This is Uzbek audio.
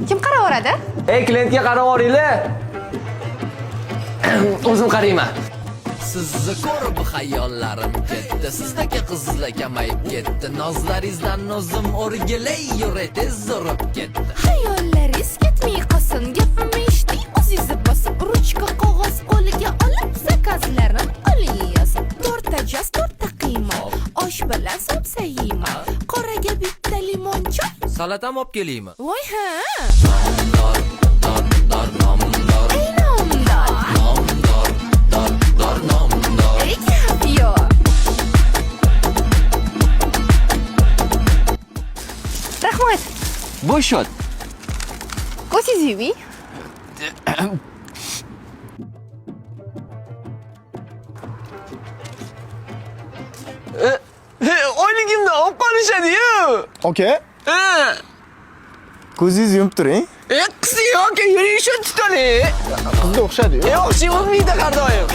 Kim qaravoradi? Ey, klientga qarab oringlar. O'zim qarayman. Sizni ko'rib xayollarim ketdi. Sizdagi qizlar kamayib ketdi. Nozlaringizdan o'zim o'rgilay, yurak tez urib ketdi. Xayollaringiz ketmay qolsin, gapimni eshiting, o'zingizni bosib, ruchka qog'oz qo'liga olib, zakazlarni oling yozib. To'rtta jas, to'rtta qiyma, osh bilan somsa yeyman. Qoraga bitta limon choy. Salatam olib kelaymi? Voy ha! Dor dor dor nomdor. Ey nomdor! Nomdor dor dor nomdor. Ey gap yo'q. Rahmat. Bo'sh shot. Ko'zingiz yuving. Oyligimni olib qolishadi-yu. Aka, ko'zingizni yumib turing. E, qizing aka, yuring shu tutalik. Qizga o'xshadi-yu. E, o'xshayvermaydi har doim.